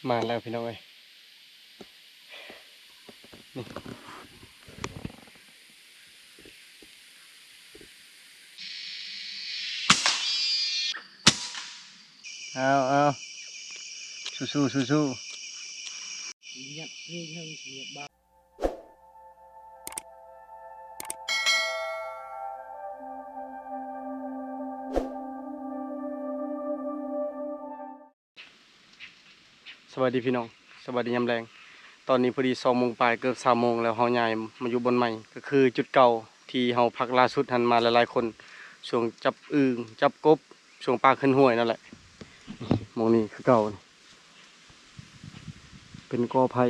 ມາແລ້ວພີ່ນ້ອງເອີຍ ນີ້ ເອົາໆ ສູ້ໆ ສູ້ໆ. ສະບາຍດີພີ່ນ້ອງ ສະບາຍດີຍາມແລງ. ຕອນນີ້ພໍດີສອງໂມງປາຍ ເກືອບສາມໂມງແລ້ວ ເຮົາຍ້າຍມາຢູ່ບ່ອນໃໝ່ ກໍຄືຈຸດເກົ່າທີ່ເຮົາພັກລ່າສຸດຫັ້ນ ມາຫຼາຍໆຄົນ ຊ່ວງຈັບອຶ່ງ ຈັບກົບ ຊ່ວງປາຂຶ້ນຫ້ວຍນັ້ນແຫຼະ. ໝ່ອງນີ້ຄືເກົ່າ ເປັນກໍໄຜ່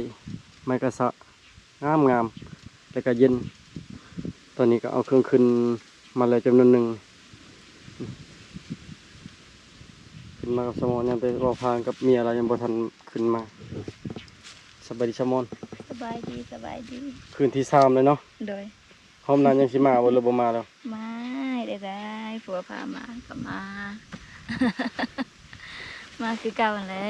ໄມ້ກະສະ ງາມໆ ແລ້ວກະເຢັນ. ຕອນນີ້ກໍເອົາເຄື່ອງຂຶ້ນມາແລ້ວຈຳນວນໜຶ່ງ ຂຶ້ນມາກັບສາວມອນ ຍັງແຕ່ບໍ່ພາກັບເມຍລາວຍັງບໍ່ທັນຂຶ້ນມາ. ສະບາຍດີສາວມອນ. ສະບາຍດີ ສະບາຍດີ. ຄືນທີສາມແລ້ວເນາະ. ໂດຍ. ຮອບໜ້າຍັງຊິມາບໍ່ ຫຼືບໍ່ມາແລ້ວ? ມາໄດ້ ໄດ້ ຜົວພາມາກໍມາ ມາຄືເກົ່າຫັ້ນແຫຼະ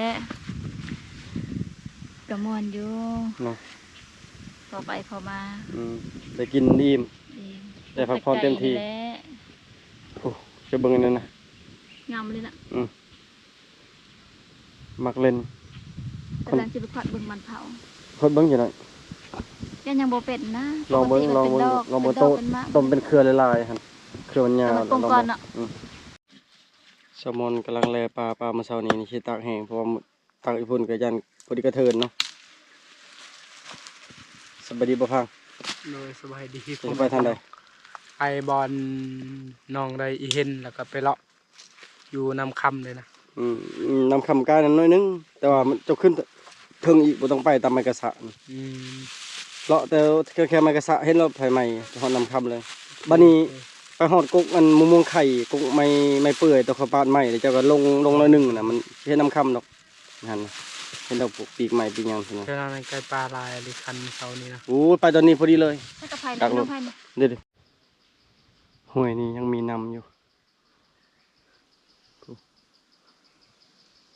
ກໍມ່ວນຢູ່ເນາະ ພໍໄປພໍມາ. ອືມ ໄດ້ກິນອີ່ມ ອີ່ມ ໄດ້ພັກຜ່ອນເຕັມທີ່. ໂອ້ ຈະເບິ່ງອັນນັ້ນນະ ງາມເລີຍນະ. ອືມ ມັກຫຼິ້ນ ກຳລັງຊິໄປຂອດເບິ່ງມັນເຜົາ ຂອດເບິ່ງຢູ່ນັ້ນ ຍັງ ຍັງບໍ່ເປັນນະ. ລອງເບິ່ງ ລອງເບິ່ງ ລອງເບິ່ງ ເປັນດອກ ເປັນດອກ ເປັນໝາກ ຕົ້ມເປັນເຄືອຫຼາຍໆຫັ້ນ ເຄືອມັນຍາວ ເອົາໄປປຸງກ່ອນເນາະ. ອືມ ສາວມອນກຳລັງແລ່ປາ ປາມື້ເຊົ້ານີ້ ນີ້ຊິຕາກແຫ້ງ ເພາະວ່າຕາກຢູ່ພຸ້ນກໍຢ້ານພໍດີກະເທີນເນາະ. ສະບາຍດີບໍ່ພັງ? ໂດຍ ສະບາຍດີ. ຊິໄປທາງໃດ? ໄປບ່ອນໜອງໄດອີເຫັນ ແລ້ວກໍໄປເລາະ ຢູ່ນ້ຳຄຳເລີຍນະ. ອືມ ນ້ຳຄຳກາຍນັ້ນໜ້ອຍໜຶ່ງ ແຕ່ວ່າມັນ ເຈົ້າຂຶ້ນເທິງອີກ ບໍ່ຕ້ອງໄປຕາມໄມ້ກະສະ. ອືມ ເລາະແຕ່ແຄ່ໄມ້ກະສະ ເຫັນແລ້ວໄຟໄໝ້ ໄປຮອດນ້ຳຄຳເລີຍ. ບາດນີ້ ໂອເຄ ໄປຮອດກົກອັນມະມ່ວງໄຂ່ ກົກໄມ້ ໄມ້ເປື່ອຍ ແຕ່ເຂົາປາດໄມ້ ແລ້ວເຈົ້າກໍລົງ ລົງໜ້ອຍໜຶ່ງນະ ມັນຊິເຫັນນ້ຳຄຳດອກ. ຫັ້ນນະ ເຫັນດອກ ປູກປີກໄມ້ປີກຫຍັງຊັ້ນນະ. ເທື່ອນັ້ນໄກປາຫຼາຍເລີຍ ຄັນເຊົ້ານີ້ນະ. ໂອ້ ໄປຕອນນີ້ພໍດີເລີຍ. ແລ້ວກໍໄປ ຕາກລົງ ເດີໆ ຫ້ວຍນີ້ຍັງມີນ້ຳຢູ່.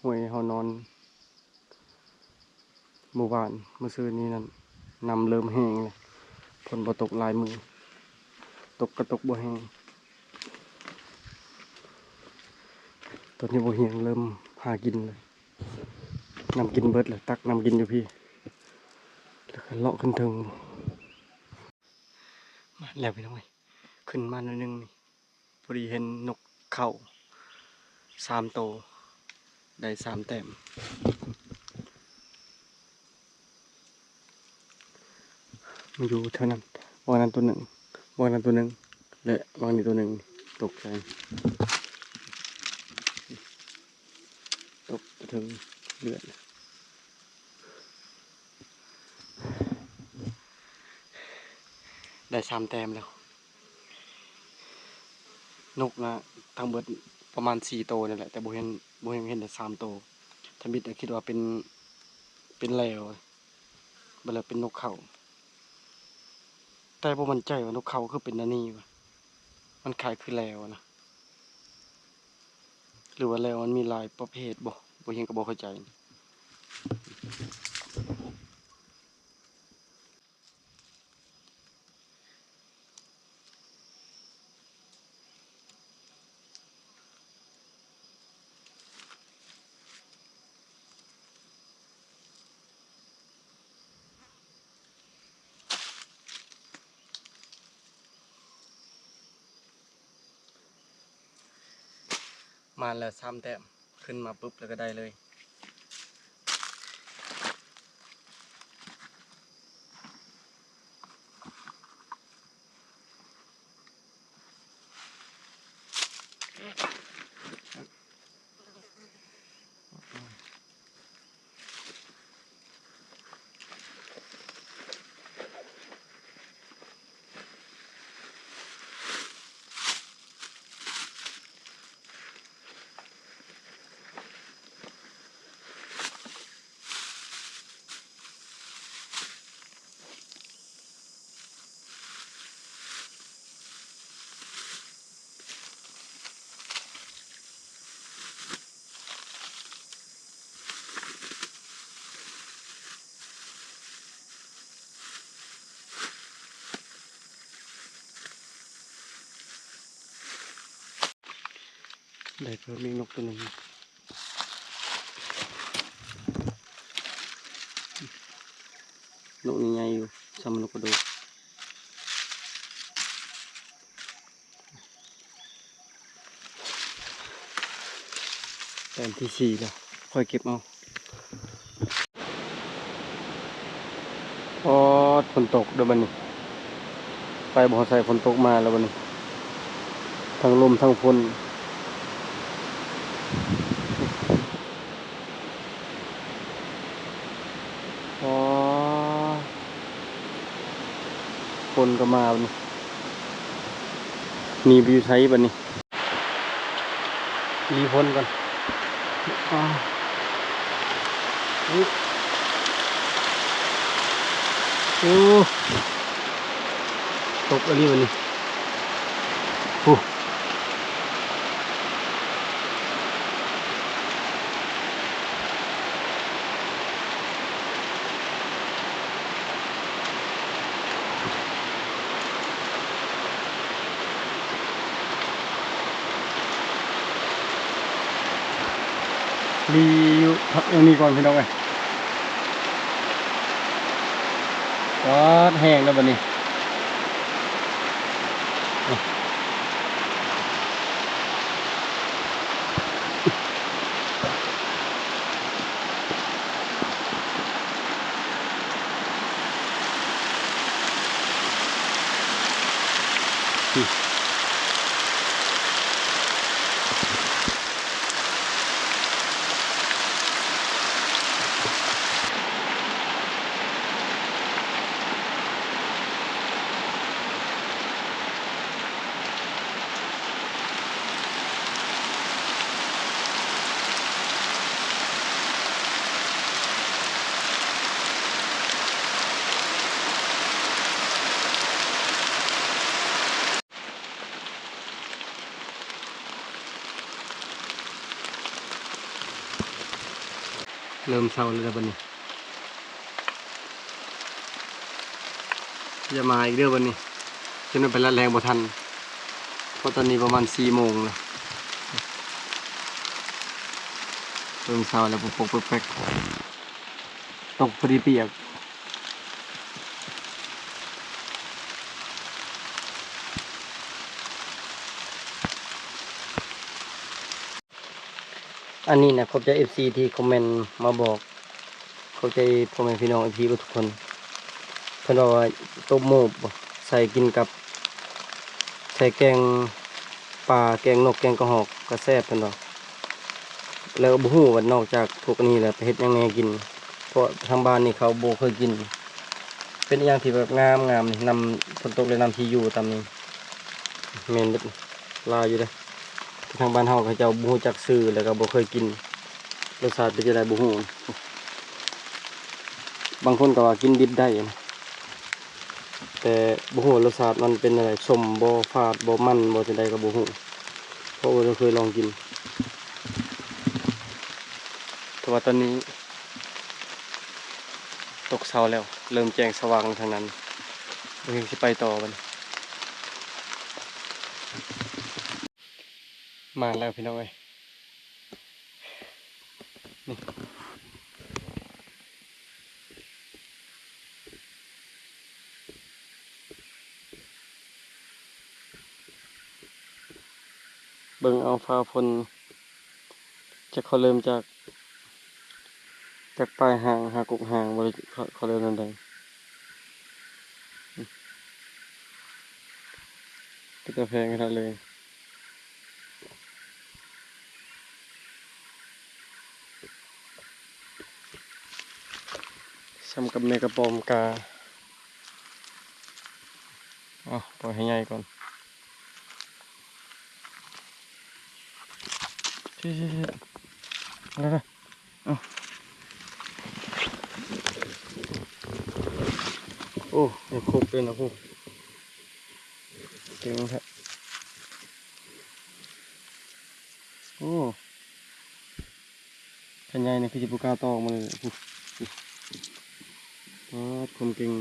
ຫ້ວຍເຮົານອນມື້ວານ ມື້ຊືນນີ້ນັ້ນ ນ້ຳເລີ່ມແຫ້ງແລ້ວ. ຝົນບໍ່ຕົກຫຼາຍມື້ ຕົກກໍຕົກບໍ່ແຮງ. ຕອນນີ້ບໍ່ຮຽງ ເລີ່ມຫາກິນແລ້ວ. ນ້ຳກິນເບິດແລ້ວ ຕັກນ້ຳກິນຢູ່ພີ້ ແລ້ວກໍເລາະຂຶ້ນເທິງ. ມາແລ້ວພີ່ນ້ອງເອີຍ ຂຶ້ນມາໜ້ອຍໜຶ່ງນີ້ ພໍດີເຫັນນົກເຂົາສາມໂຕ ໄດ້ສາມແຕ້ມ. ມັນຢູ່ແຖວນັ້ນ ບ່ອນນັ້ນໂຕໜຶ່ງ ບ່ອນນັ້ນໂຕໜຶ່ງ ແລະ ບ່ອນນີ້ໂຕໜຶ່ງ ຕົກໃສ່ ຕົກເຖິງເລືອດ. ໄດ້ສາມແຕ້ມແລ້ວ. ນົກນະ ທັງເບິດປະມານສີ່ໂຕນີ້ແຫຼະ ແຕ່ບໍ່ເຫັນ ບໍ່ເຫັນ ເຫັນແຕ່ສາມໂຕ. ທຳອິດກໍຄິດວ່າເປັນ ເປັນແລວ ບັດແລ້ວເປັນນົກເຂົາ. ແຕ່ບໍ່ໝັ້ນໃຈວ່ານົກເຂົາຄືເປັນແນວນີ້ວະ ມັນຄ້າຍຄືແລວນະ ຫຼືວ່າແລວມັນມີຫຼາຍປະເພດບໍ່? ບໍ່ຮຽງກໍບໍ່ເຂົ້າໃຈ. ມາແລ້ວສາມແຕ້ມ ຂຶ້ນມາປຶບແລ້ວກໍໄດ້ເລີຍ. ໂ ໄດ້ເພີ່ມອີກນົກໂຕໜຶ່ງ. ນົກນີ້ໃຫຍ່ຢູ່ ສ່ຳນົກກະໂດກ. ແຕ້ມທີສີ່ແລ້ວ ຄ່ອຍເກັບເອົາ. ປອດ ຝົນຕົກເດີ້ບັດນີ້ ໄປບໍ່ຮອດໃສ ຝົນຕົກມາແລ້ວບັດນີ້ ທັງລົມທັງຝົນ. ອໍ ຝົນກໍມາບັດນີ້ ໜີໄປຢູ່ໃສບັດນີ້? ຫຼີຝົນກ່ອນ. ອ້າວ ໂອ້ ຕົກອີ່ຫຼີບັດນີ້ ໂອ້. ລີຢູ່ພັກແນວນີ້ກ່ອນພີ່ນ້ອງເອີຍ. ປາດ ແຫ້ງແລ້ວບັດນີ້. ເລີ່ມເຊົາແລ້ວເດີ້ບັດນີ້. ຢ່າມາອີກເດີ້ບັດນີ້ ຈົນວ່າໄປລັດແລ່ງບໍ່ທັນ ເພາະຕອນນີ້ປະມານສີ່ໂມງແລ້ວ. ເລີ່ມເຊົາແລ້ວ ປົກໆແປັກໆ ຕົກພໍດີປຽກ. ອັນນີ້ນະ ຂອບໃຈເອັຟຊີທີ່ຄອມເມັນມາບອກ ຂອບໃຈພໍ່ແມ່ພີ່ນ້ອງເອັຟຊີເບິດທຸກຄົນ. ເພິ່ນເວົ້າວ່າຕົ້ມໝູບໍ ໃສ່ກິນກັບ ໃສ່ແກງປາ ແກງນົກ ແກງກະຮອກກະແຊບ ເພິ່ນວ່າ. ແລ້ວບໍ່ຮູ້ວ່ານອກຈາກພວກນີ້ແລ້ວໄປເຮັດຫຍັງແດ່ກິນ ເພາະທາງບ້ານນີ້ເຂົາບໍ່ເຄີຍກິນ. ເປັນອີ່ຫຍັງທີ່ແບບງາມໆ ນີ້ ນ້ຳຝົນຕົກ ແລະ ນ້ຳທີ່ຢູ່ຕາມນີ້ ແມ່ນເບິດ ຫຼາຍຢູ່ເດ້ ທີ່ທາງບ້ານເຮົາເຂົາເຈົ້າບໍ່ຮູ້ຈັກຊື່ ແລ້ວກໍບໍ່ເຄີຍກິນ ລົດຊາດເປັນຈັ່ງໃດບໍ່ຮູ້. ບາງຄົນກໍວ່າກິນດິບໄດ້ນະ ແຕ່ບໍ່ຮູ້ວ່າລົດຊາດມັນເປັນຈັ່ງໃດ ສົ້ມບໍ່ ຝາດບໍ່ ມັນບໍ່ ຈັ່ງໃດກໍບໍ່ຮູ້ ເພາະວ່າບໍ່ເຄີຍລອງກິນ. ແຕ່ວ່າຕອນນີ້ ຕົກເຊົ້າແລ້ວ ເລີ່ມແຈ້ງສະຫວ່າງທາງນັ້ນ ເຮົາຊິໄປຕໍ່ບັດນີ້. ມາແລ້ວພີ່ນ້ອງເອີຍ ນີ້ ເບິ່ງເອົາຟ້າຝົນ ຈັກເຂົາເລີ່ມຈາກ ຈາກປາຍຫາງຫາກົກຫາງບໍ່ ຫຼືເຂົາເລີ່ມແນວໃດ ເປັນຕາແພງຂະໜາດເລີຍ. ສ່ຳກັບແມ່ກະປອມກາ ເອົາ ປ່ອຍໃຫ້ໃຫຍ່ກ່ອນ. ເອີ ໂອ້ ຍັງຄົບເລີຍນະ ໂອ້ ເກັ່ງແທ້ ໂອ້. ຄັນໃຫຍ່ນີ້ຄືຊິບໍ່ກ້າຕອກມາເລີຍ ປາດ ຄວາມເກັ່ງ.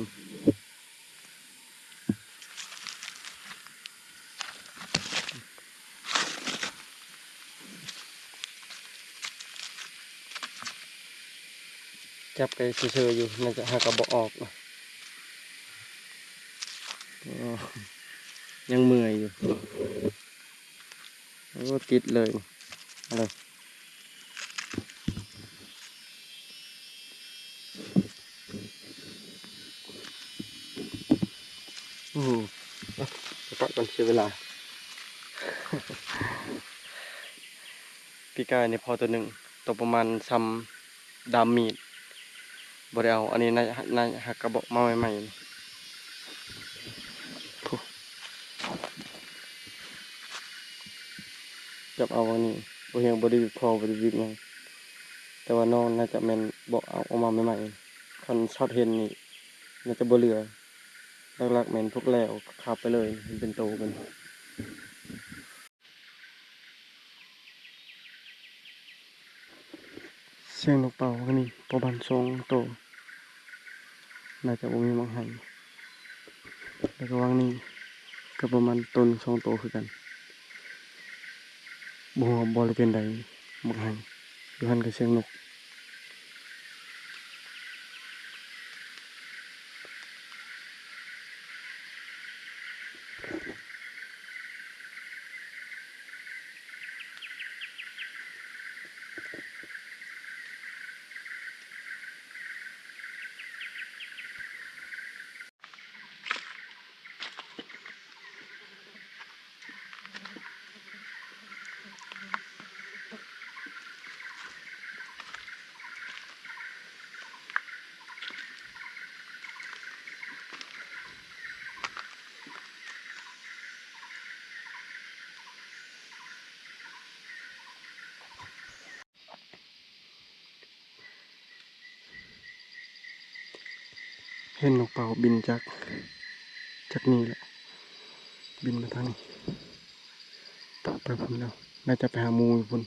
ຈັບໄກເຊີຍໆຢູ່ ໜ້າຈະຫາກະບໍ່ອອກ. ອໍ ຍັງເມື່ອຍຢູ່. ໂອ້ ຕິດເລີຍ ເອົາເລີຍ. ໂອ້ໂຫ ໄປປະກ່ອນ ເສຍເວລາ. ປີກາຍນີ້ພໍໂຕໜຶ່ງ ໂຕປະມານຊ່ຳດ້າມມີດ ບໍ່ໄດ້ເອົາ. ອັນນີ້ນາຍ ນາຍຫາກະເບາະມາໃໝ່ໆ ພຸ້ນ ຈັບເອົາຫວ່າງນີ້ ບໍ່ຮຽງບໍ່ໄດ້ວິກຄໍ ບໍ່ໄດ້ວິກຫຍັງ. ແຕ່ວ່ານ້ອງໜ້າຈະແມ່ນເບາະເອົາອອກມາໃໝ່ໆ ຄັນຊັອດເຫັນນີ້ໜ້າຈະບໍ່ເຫຼືອ. ຫຼັກໆແມ່ນພວກແລ້ວຄາບໄປເລີຍ ເຫັນເປັນໂຕເພິ່ນ. ສຽງນົກເປົ້າອັນນີ້ປະມານສອງໂຕ ໜ້າຈະບໍ່ມີໝາກໄຮ. ແລ້ວກະຫວ່າງນີ້ກະປະມານໂຕໜຶ່ງສອງໂຕຄືກັນ. ບໍ່ຮູ້ວ່າບໍລິເວນໃດໝາກໄຮ. ຢູ່ຫັ້ນກະສຽງນົກ. ເຫັນນົກເປົ້າບິນຈາກ ຈາກນີ້ແຫຼະ ບິນມາທາງນີ້ ຕະໄປພຸ້ນແລ້ວ ໜ້າຈະໄປຫາໝູ່ຢູ່ພຸ້ນ.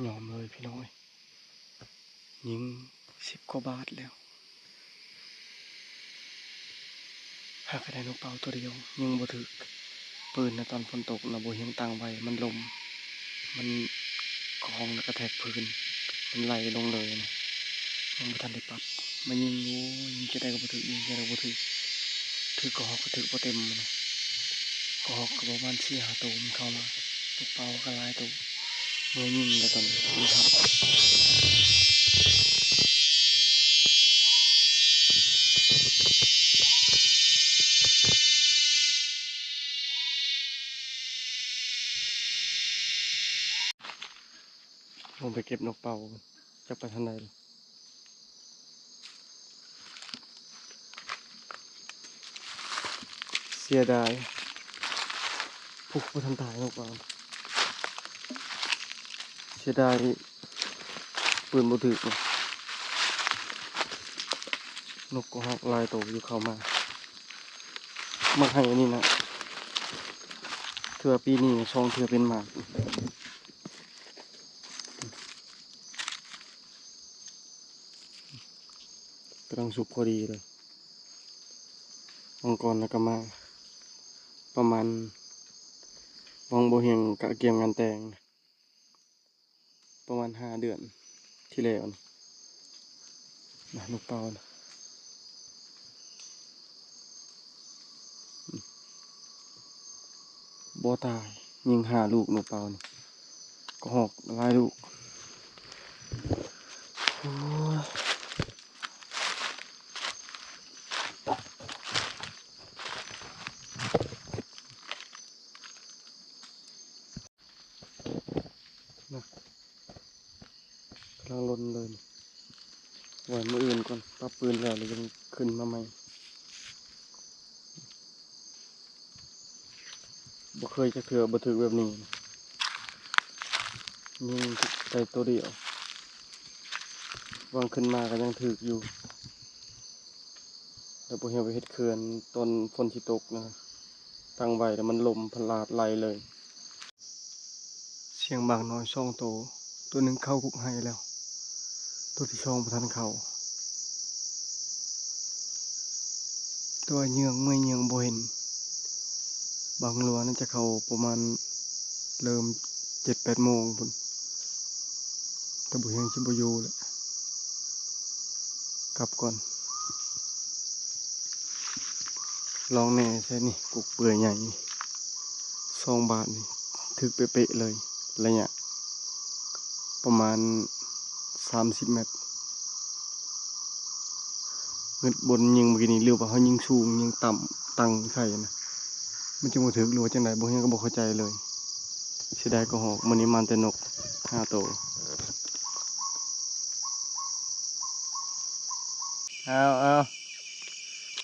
ຍອມເລີຍພີ່ນ້ອງເອີຍ ຍິງສິບກວ່າບາດແລ້ວ ຫາກະໄດ້ນົກເປົ້າຕົວດຽວ ຍິງບໍ່ຖືກ. ປືນນະ ຕອນຝົນຕົກນະ ບໍ່ຮຽງຕັ້ງໄວ້ ມັນລົ້ມ ມັນກະຮອກນະ ກະແທກພື້ນ ມັນໄຫຼລົງເລີຍນະ ຍັງບໍ່ທັນໄດ້ປັບ ມາຍິງ ໂອ້ຍ ຍິງຈັ່ງໃດກະບໍ່ຖືກ ຍິງຈັ່ງໃດກະບໍ່ຖືກ ຖືກກະຮອກກະຖືກບໍ່ເຕັມນະ ກະຮອກກະປະມານສີ່ຫ້າໂຕ ມັນເຂົ້າມາ ນົກເປົ້າກະຫຼາຍໂຕ ເມື່ອຍິງແລ້ວຕອນນີ້ ລົງໄປເກັບນົກເປົ້າ ຈັກໄປທາງໃດລະ ເສຍດາຍ ໂອ້ ບໍ່ທັນຕາຍນົກເປົ້າ ເສຍດາຍ ປືນບໍ່ຖືກ ນົກກະຮອກຫຼາຍໂຕຢູ່ເຂົ້າມາ ມາໃຫ້ອັນນີ້ນະ ເທື່ອປີນີ້ສອງເທື່ອເປັນໝາກ ກຳລັງສຸກພໍດີເລີຍ ວັງກ່ອນນະກະມາ ປະມານ ວັງບໍ່ຮຽງກະກຽມງານແຕ່ງ ປະມານຫ້າເດືອນທີ່ແລ້ວນະ ນົກເປົ້ານະ ບໍ່ຕາຍ ຍິງຫ້າລູກນົກເປົ້ານີ້ ກະຮອກຫຼາຍລູກ ໂອ້ຍ. ນະ ກຳລັງຫຼົ່ນເລີຍ ໄວ້ມື້ອື່ນກ່ອນ ປັບພື້ນແລ້ວ ແລ້ວຈັ່ງຂຶ້ນມາໃໝ່ ບໍ່ເຄີຍຈັກເທື່ອ ບໍ່ຖືກແບບນີ້ ຍິງໄດ້ໂຕດຽວ ຫວ່າງຂຶ້ນມາກະຍັງຖືກຢູ່ ແລ້ວບໍ່ຮຽງໄປເຮັດເຂື່ອນ ຕອນຝົນຊິຕົກນະ ຕັ້ງໄວ້ແລ້ວມັນລົ້ມພະລາດໄຫຼເລີຍ. ສຽງບາກນ້ອຍສອງໂຕ ໂຕໜຶ່ງເຂົ້າກົກໄຮ່ແລ້ວ ໂຕທີສອງບໍ່ທັນເຂົ້າ ແຕ່ວ່າເຫຍື່ອງເມື່ອຍເຫຍື່ອງບໍ່ເຫັນ ບາງລັວໜ້າຈະເຂົ້າປະມານເລີ່ມເຈັດແປດໂມງພຸ້ນ ແຕ່ບໍ່ຮຽງຊິບໍ່ຢູ່ແລ້ວ ກັບກ່ອນ. ລອງແນ່ໃສ່ນີ້ ກົກເປື່ອຍໃຫຍ່ ສອງບາດນີ້ ຖືກເປະໆເລີຍ ໄລຍະປະມານສາມສິບແມັດ ງຶດບົນຍິງເມື່ອກີ້ນີ້ ຫຼືວ່າເຮົາຍິງສູງ ຍິງຕ່ຳ ຕັ້ງໃສ່ນະ ມັນຈຶ່ງບໍ່ຖືກ ຫຼືວ່າຈັ່ງໃດ ບໍ່ຮຽງກະບໍ່ເຂົ້າໃຈເລີຍ. ເສຍດາຍກະຮອກ ມື້ນີ້ມາແຕ່ນົກຫ້າໂຕ. ເອົາ ເອົາ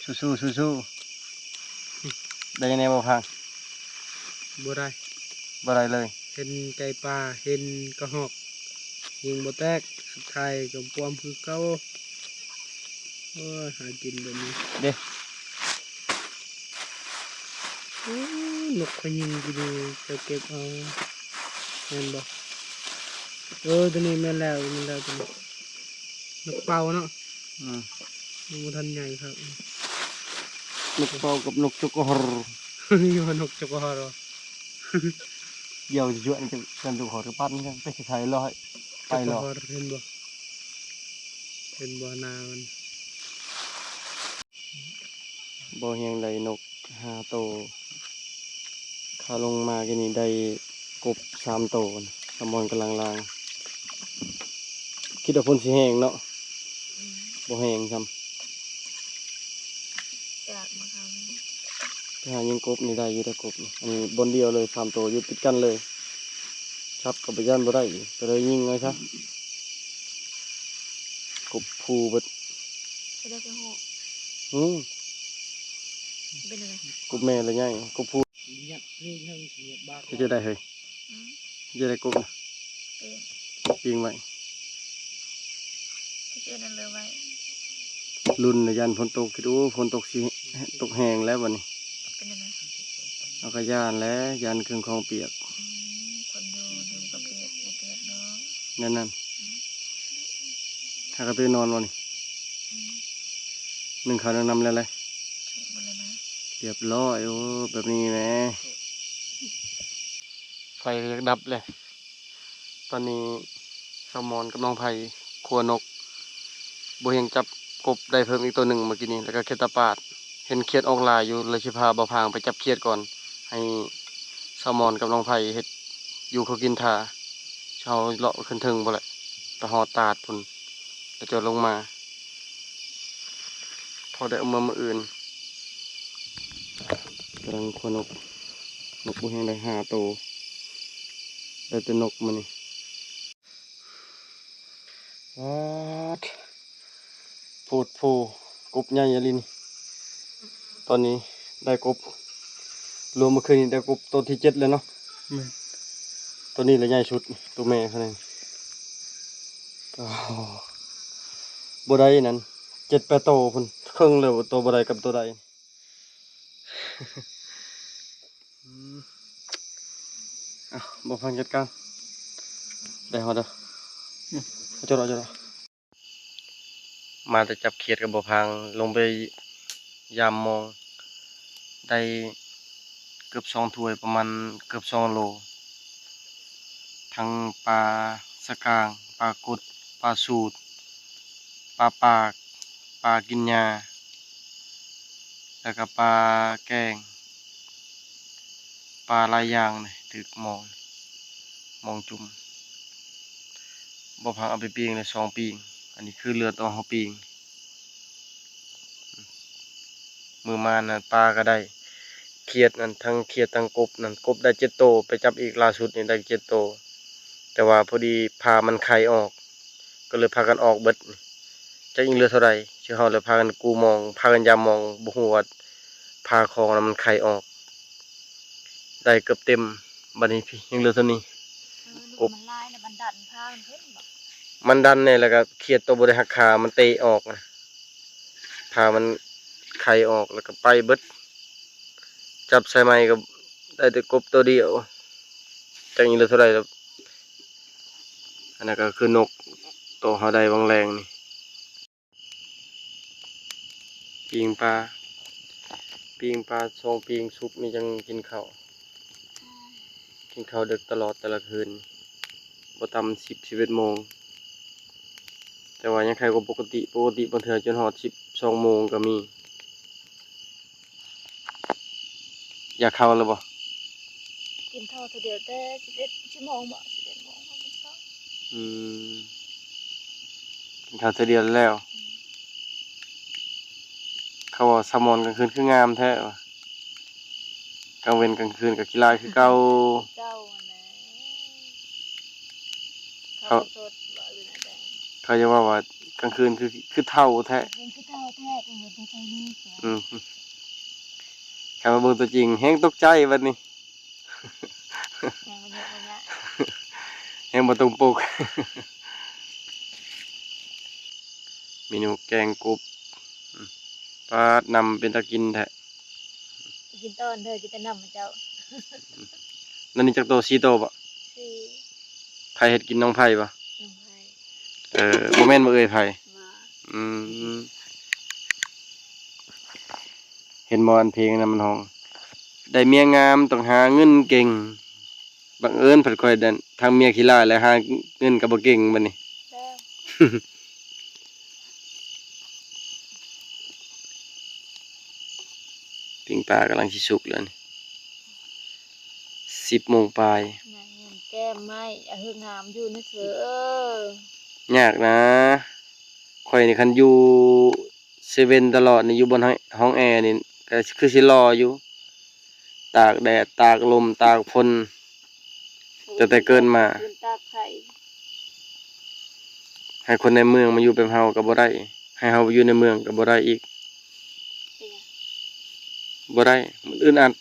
ສູ້ໆ ສູ້ໆ ໄດ້ແນ່ບໍ່ພັງ? ບໍ່ໄດ້ ບໍ່ໄດ້ເລີຍ ເຫັນໄກ່ປ່າ ເຫັນກະຮອກ ຍິງບໍ່ແຕກ ສຸດທ້າຍກະປວມຄືເກົ່າ. ໂອ້ຍ ຫາກິນແບບນີ້ເດ້. ໂອ້ ນົກຂ້ອຍຍິງກິນຢູ່ ເຈົ້າເກັບເອົາ ແມ່ນບໍ່? ເອີ ໂຕນີ້ແມ່ນແລ້ວ ແມ່ນແລ້ວໂຕນີ້ ນົກເປົ້າເນາະ. ອືມ ຍັງບໍ່ທັນໃຫຍ່ຄັກ ນົກເປົ້າກັບນົກຈົກກະຮອກ ຢູ່ວ່ານົກຈົກກະຮອກ ດຽວຈະຈວນກັນ ຈົກກະຮອກກະປັນກັນ ໄປໃສລອຍ ໄປລອຍ ເຫັນບໍ່ ເຫັນບໍ່ ໜ້າມັນ. ບໍ່ຮຽງໄດ້ນົກຫ້າໂຕ ຄາລົງມາກີ້ນີ້ໄດ້ກົບສາມໂຕ ສາມບ່ອນກຳລັງລາງ ຄິດວ່າຝົນຊິແຮງເນາະ ອືມ ບໍ່ແຮງຊ້ຳ ຈາກມາຄາວນີ້ ໄປຫາຍິງກົບນີ້ໄດ້ຢູ່ ໄດ້ກົບນີ້ ອັນນີ້ບ່ອນດຽວເລີຍ ສາມໂຕຢູ່ຕິດກັນເລີຍ ສັບກະບໍ່ຢ້ານບໍ່ໄດ້ ກະເລີຍຍິງເອົາຊະ ກົບພູເບິດ ເຮັດໄດ້ແຕ່ເຫາະ ອືມ ເປັນຈັ່ງໃດ ກົບແມ່ລະໃຫຍ່ ກົບພູ ເຮັດຈັ່ງໃດເຮີ້ຍ ອືມ ເຮັດຈັ່ງໃດກົບນະ ປີ້ງ ປີ້ງໄວ້ ຊິເປັນອັນເລີໄວ້ ລຸ້ນລະຢ້ານຝົນຕົກ ຄິດດູ ຝົນຕົກຊິຕົກແຮງແລ້ວບັດນີ້ ເປັນຈັ່ງໃດ ເຮົາກະຢ້ານແຫຼະ ຢ້ານເຄື່ອງຂອງປຽກ ອືມ ຄົນຢູ່ ຢູ່ກະປຽກ ບໍ່ປຽກດອກ. ນັ້ນ ຖ້າກະຕື່ນນອນບໍ່ນີ້? ໜຶ້ງເຂົ້າໜຶ້ງນ້ຳແລ້ວແຫຼະ. ຮຽບຮ້ອຍ. ໂອ້ ແບບນີ້ແໝ່ ໄຟກໍຢາກດັບແຫຼະ. ຕອນນີ້ສາວມອນກັບນ້ອງໄພຄົວນົກ. ບໍ່ຮຽງຈັບກົບໄດ້ເພີ່ມອີກໂຕໜຶ່ງມື້ກີ້ນີ້ ແລ້ວກໍຂຽດຕາປາດ. ເຫັນຂຽດອອກຫຼາຍຢູ່ ເລີຍຊິພາບ່າວພາງໄປຈັບຂຽດກ່ອນ ໃຫ້ສາວມອນກັບນ້ອງໄພເຮັດຢູ່ເຂົາກິນຖ້າ. ເຮົາເລາະຂຶ້ນເທິງພຸ້ນແຫຼະ ໄປຮອດຕາດພຸ້ນ ແລ້ວຈະລົງມາ ພໍໄດ້ເອົາເມືອມື້ອື່ນ. ກຳລັງຄົວນົກ ນົກບໍ່ແຮງໄດ້ຫ້າໂຕ ໄດ້ແຕ່ນົກມື້ນີ້. ປາດ ໂພດໂພ ກົບໃຫຍ່ອີ່ຫຼີນີ້. ຕອນນີ້ໄດ້ກົບ ລວມເມື່ອຄືນນີ້ໄດ້ກົບໂຕທີເຈັດແລ້ວເນາະ. ແມ່ນ ໂຕນີ້ລະໃຫຍ່ສຸດ ໂຕແມ່ເຂົານັ້ນ. ໂອ້ ບໍ່ໄດ້ນັ້ນ ເຈັດແປດໂຕພຸ້ນ ເຄິ່ງແລ້ວ ໂຕບໍ່ໄດ້ກັບໂຕໄດ້. ອືມ ເອົາ ບໍ່ຟັງຈັດການ ໄດ້ຮອດເດີ. ອືມ ເອົາ ຈົດເອົາ ຈົດເອົາ. ມາແຕ່ຈັບຂຽດກັບບໍ່ພັງ ລົງໄປຢາມມອງ ໄດ້ເກືອບສອງຖ້ວຍ ປະມານເກືອບສອງໂລ ທັງປາສະກາງ ປາກົດ ປາສູດ ປາປາກ ປາກິນຫຍ້າ ແລ້ວກໍປາແກ້ງ ປາຫຼາຍຢ່າງເດ ຖືກມອງ ມອງຈຸ່ມ. ບໍ່ພັງເອົາໄປປີ້ງເລີຍ ສອງປີ້ງ. ອັນນີ້ຄືເຫຼືອແຕ່ເຮົາປີ້ງ. ມື້ມານັ້ນປາກໍໄດ້ ຂຽດນັ້ນ ທັງຂຽດທັງກົບນັ້ນ ກົບໄດ້ເຈັດໂຕ ໄປຈັບອີກລ່າສຸດນີ້ໄດ້ເຈັດໂຕ ແຕ່ວ່າພໍດີຜາມັນໄຂ່ອອກ ກໍເລີຍພາກັນອອກເບິດ. ຈັກຍັງເຫຼືອເທົ່າໃດ ຄືເຮົາເລີຍພາກັນກູ້ມອງ ພາກັນຢາມມອງ ບໍ່ຮູ້ວ່າຜາຂອງນະມັນໄຂ່ອອກ ໄດ້ເກືອບເຕັມ. ບັດນີ້ພີ້ ຍັງເຫຼືອສ່ຳນີ້. ເອີ ລູກ ກົບ ມັນຫຼາຍນະ ມັນດັນພາມັນຂຶ້ນບໍ? ມັນດັນແດ່ ແລ້ວກໍຂຽດໂຕບໍ່ໄດ້ຮັກຄາ ມັນເຕະອອກນະ ພາມັນໄຂ່ອອກ ແລ້ວກໍໄປເບິດ. ຈັບໃສ່ໃໝ່ກໍໄດ້ແຕ່ກົບໂຕດຽວ ຈັກອີ່ເຫຼືອເທົ່າໃດແລ້ວ. ອັນນັ້ນກໍຄືນົກໂຕເຮົາໄດ້ຫວ່າງແລງນີ້. ປີ້ງປາ ປີ້ງປາສອງປີ້ງສຸກນີ້ຈັ່ງກິນເຂົ້າ ກິນເຂົ້າເດິກຕະຫຼອດແຕ່ລະຄືນ ບໍ່ຕ່ຳສິບ ສິບເອັດໂມງ ແຕ່ວ່າຍັງໄຄກວ່າປົກກະຕິ. ປົກກະຕິບາງເທື່ອຈົນຮອດສິບສອງໂມງກໍມີ. ຢາກເຂົ້າແລ້ວບໍ່? ກິນເຂົ້າເທື່ອດຽວແຕ່ສິບເອັດ ສິບໂມງບໍ? ສິບເອັດໂມງ ອືມ ກິນເຂົ້າເທື່ອດຽວແລ້ວ. ອືມ ເຂົາວ່າສາວມອນກາງຄືນຄືງາມແທ້ວ່າ ກາງເວັນກາງຄືນກໍຂີ້ລ້າຍຄືເກົ່າ. ເກົ່າຫັ້ນແຫຼະ ເຂົາ ເຂົາ ເຂົາຈະເວົ້າວ່າກາງຄືນຄື ຄືເຖົ້າແທ້ ກາງຄືນຄືເຖົ້າແທ້ ກາງເວັນຄືໄຊນີ. ອືມ ຄັນມາເບິ່ງຕົວຈິງແຮງຕົກໃຈບັດນີ້. ແຮງບໍ່ເຍາະບໍ່ຍະ ແຮງບໍ່ຕົງປົກ. ເມນູແກງກົບ ອືມ ປາດ ນ້ຳເປັນຕາກິນແທ້. ກິນຕອນເດີ ກິນແຕ່ນ້ຳເຈົ້າ. ນັ້ນນີ້ຈັກໂຕ? ສີ່ໂຕບໍ? ສີ່. ໃຜເຮັດກິນ? ນ້ອງໄພບໍ? ນ້ອງໄພ. ເອີ ບໍ່ແມ່ນບໍ່ເອີຍໄພ? ບໍ່. ອືມ ເຫັນບໍ່ ອັນເພງນັ້ນມັນຮ້ອງ ໄດ້ເມຍງາມຕ້ອງຫາເງິນເກັ່ງ. ບັງເອີນພັດຂ້ອຍນັ້ນທັງເມຍຂີ້ລ້າຍ ແລະ ຫາເງິນກໍບໍ່ເກັ່ງບັດນີ້. ແລ້ວ ປີ້ງປາກຳລັງຊິສຸກແລ້ວນີ້ ສິບໂມງປາຍ. ແກ້ມໄມ້ ອາ ເຮີງາມຢູ່ນະເຊີ. ຍາກນະ ຂ້ອຍນີ້ຄັນຢູ່ເຊເວັນຕະຫຼອດນີ້ ຢູ່ບ່ອນຫ້ອງແອນີ້ ກໍຄືຊິຫຼໍ່ຢູ່ ຕາກແດດ ຕາກລົມ ຕາກຝົນ ຕັ້ງແຕ່ເກີດມາ. ຕາກໄຟ ໃຫ້ຄົນໃນເມືອງມາຢູ່ແບບເຮົາກໍບໍ່ໄດ້ ໃຫ້ເຮົາໄປຢູ່ໃນເມືອງກໍບໍ່ໄດ້ອີກ. ເປັນຫຍັງ? ບໍ່ໄດ້ ມັນອຶດອັດ.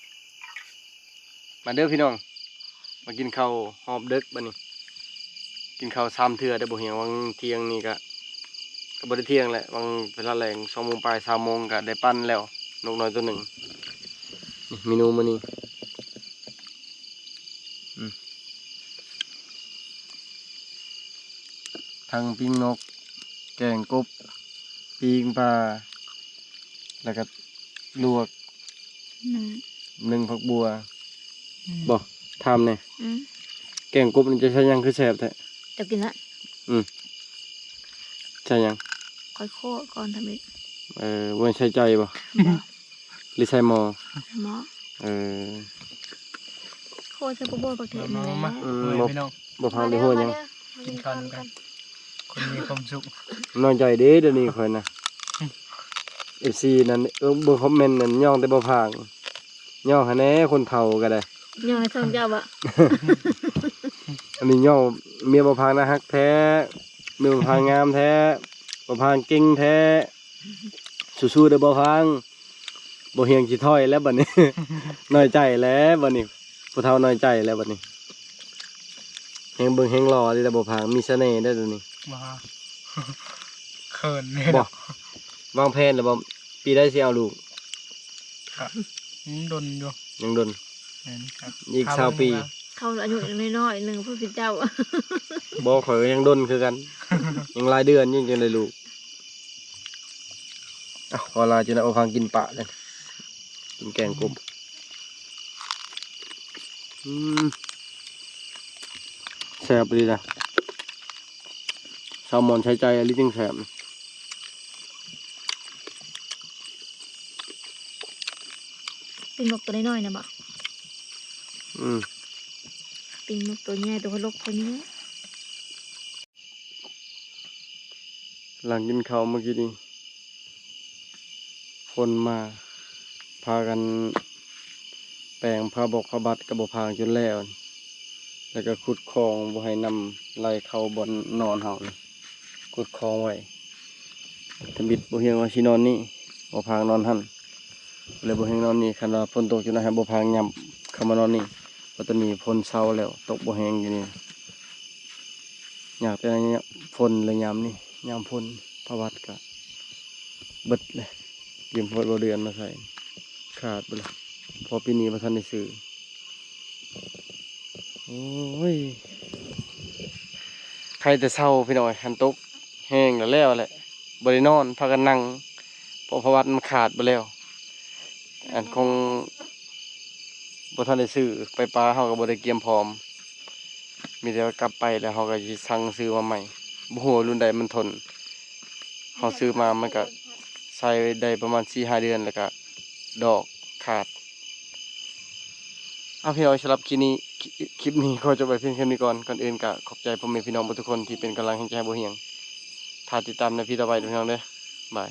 ເ ມາເດີພີ່ນ້ອງ ມາກິນເຂົ້າຮອບເດິກບັດນີ້ ກິນເຂົ້າສາມເທື່ອເດີບໍ່ຮຽງ. ຫວ່າງທ່ຽງນີ້ກະ ກະບໍ່ໄດ້ທ່ຽງແຫຼະ ຫວ່າງເວລາແລງສອງໂມງປາຍ ສາມໂມງກະໄດ້ປັ້ນແລ້ວ ນົກນ້ອຍໂຕໜຶ່ງ. ນີ້ເມນູມື້ນີ້ ອືມ ທັງປີ້ງນົກ ແກງກົບ ປີ້ງປາ ແລ້ວກະລວກ ໜຶ້ງ ໜຶ້ງຜັກບົ່ວ ອືມ ບໍ່ ຖາມແດ່ ອືມ ແກງກົບນີ້ຈະໃສ່ຫຍັງຄືແຊບແທ້? ເຈົ້າກິນລະ ອືມ ໃສ່ຫຍັງ? ຂ້ອຍໂຄກ່ອນທຳອິດ ເອີ ບໍ່ແມ່ນໃສ່ໃຈບໍ່? ບໍ່ ຫຼືໃສ່ໝໍ້? ໝໍ້ ເອີ ໂຄໃສ່ບົວບົວ ບັກເທດນີ້ແຫຼະ ມາ ມາ ອືມ ມາ ບໍ່ ພີ່ນ້ອງ ບໍ່ພັງໄດ້ຫົວຫຍັງ ມາເດີ ມາເດີ ກິນຂ້າວນຳກັນ ຄົນມີຄວາມສຸກ ນ້ອຍໃຈເດ້ ດຽວນີ້ຂ້ອຍນະ ເອັຟຊີນັ້ນ ເອີ ເບິ່ງຄອມເມັນນັ້ນ ຍ້ອງແຕ່ບໍ່ພັງ ຍ້ອງຫັ້ນແດ່ ຄົນເຖົ້າກະໄດ້ ຍ້ອງໃຫ້ຊ່ອງເຈົ້າບໍ? ອັນນີ້ຍ້ອງເມຍບໍ່ພັງໜ້າຮັກແທ້ ເມຍບໍ່ພັງງາມແທ້ ບໍ່ພັງເກັ່ງແທ້ ສູ້ໆເດີບໍ່ພັງ ບໍ່ຮຽງຊິຖອຍແລ້ວບັດນີ້ ນ້ອຍໃຈແລ້ວບັດນີ້ ຜູ້ເຖົ້ານ້ອຍໃຈແລ້ວບັດນີ້ ແຮງເບິ່ງແຮງຫຼໍ່ເດ້ລະບໍ່ພັງ ມີສະເໜ່ເດ້ດຽວນີ້ ບໍ່ ເຂີນເດ້ ບໍ່ ວາງແຜນແລ້ວບໍ່ ປີໃດຊິເອົາລູກ? ກະຍັງດົນຢູ່ ຍັງດົນ ແມ່ນ ກະອີກຊາວປີ ເຂົາອາຍຸຍັງນ້ອຍໆໜຶ່ງພຸ້ນເປັນເຈົ້າ ບໍ່ ຂ້ອຍກະຍັງດົນຄືກັນ ຍັງຫຼາຍເດືອນຢູ່ຈຶ່ງໄດ້ລູກ. ເອົາ ຂໍລາຈະໄດ້ເອົາຟັງກິນປາເດ້ ກິນແກງກົບ ອືມ ແຊບອີ່ຫຼີນະ ແຊວມອນໃສ່ໃຈອີ່ຫຼີຈຶ່ງແຊບ ປີ້ງນົກໂຕນ້ອຍໆນະບໍ? ອືມ ປີ້ງນົກໂຕໃຫຍ່ ໂຕກະໂຫຼກເທົ່ານີ້. ຫຼັງກິນເຂົ້າມື້ກີ້ນີ້ ຝົນມາ ພາກັນແປງຜ້າບົກຜ້າບັດກະບໍ່ພາງຈົນແລ້ວ ແລ້ວກະຂຸດຄອງບໍ່ໃຫ້ນ້ຳໄຫຼເຂົ້າບ່ອນນອນເຮົາ ຂຸດຄອງໄວ້ ທຳອິດບໍ່ຮຽງວ່າຊິນອນນີ້ ບໍ່ພາງນອນຫັ້ນ ແລ້ວບໍ່ຮຽງນອນນີ້ ຄັນວ່າຝົນຕົກຈຸນະ ໃຫ້ບໍ່ພາງຫຍັບເຂົ້າມານອນນີ້ ເພາະຕອນນີ້ຝົນເຊົາແລ້ວ ຕົກບໍ່ແຮງຢູ່ນີ້ ຍາກແຕ່ຍາມຝົນ ແລະຍາມນີ້ ຍາມຝົນ ຜ້າບັດກະເບິດເລີຍ ຢືມພອດບໍ່ເດືອນມາໃສ່ ຂາດເບິດເລີຍ ເພາະປີນີ້ບໍ່ທັນໄດ້ຊື້. ໂອ້ຍ ໄຄແຕ່ເຊົ້າພີ່ນ້ອງເອີຍ ຄັນຕົກແຮງແລ້ວແລ້ວແຫຼະ ບໍ່ໄດ້ນອນ ພາກັນນັ່ງ ເພາະຜ້າບັດມັນຂາດເບິດແລ້ວ ອັນ ຄົງບໍ່ທັນໄດ້ຊື້ ໄປປາເຮົາກະບໍ່ໄດ້ກຽມພ້ອມ ມີແຕ່ວ່າກັບໄປແລ້ວເຮົາກະຊິສັ່ງຊື້ມາໃໝ່ ບໍ່ຮູ້ວ່າລຸ້ນໃດມັນທົນ ເຮົາຊື້ມາມັນກະໃຊ້ໄດ້ປະມານສີ່ຫ້າເດືອນ ແລ້ວກະດອກຂາດ. ເອົາ ພີ່ນ້ອງ ສຳລັບຄລິບນີ້ ຄ- ຄລິບນີ້ຂໍຈົບໄວ້ພຽງເທົ່ານີ້ກ່ອນ ກ່ອນອື່ນກະຂອບໃຈພໍ່ແມ່ພີ່ນ້ອງເບິດທຸກຄົນທີ່ເປັນກຳລັງແຮງໃຈໃຫ້ບໍ່ຮຽງ ຖ້າຕິດຕາມໃນພີ້ຕໍ່ໄປເດີພີ່ນ້ອງເດີ ບາຍ.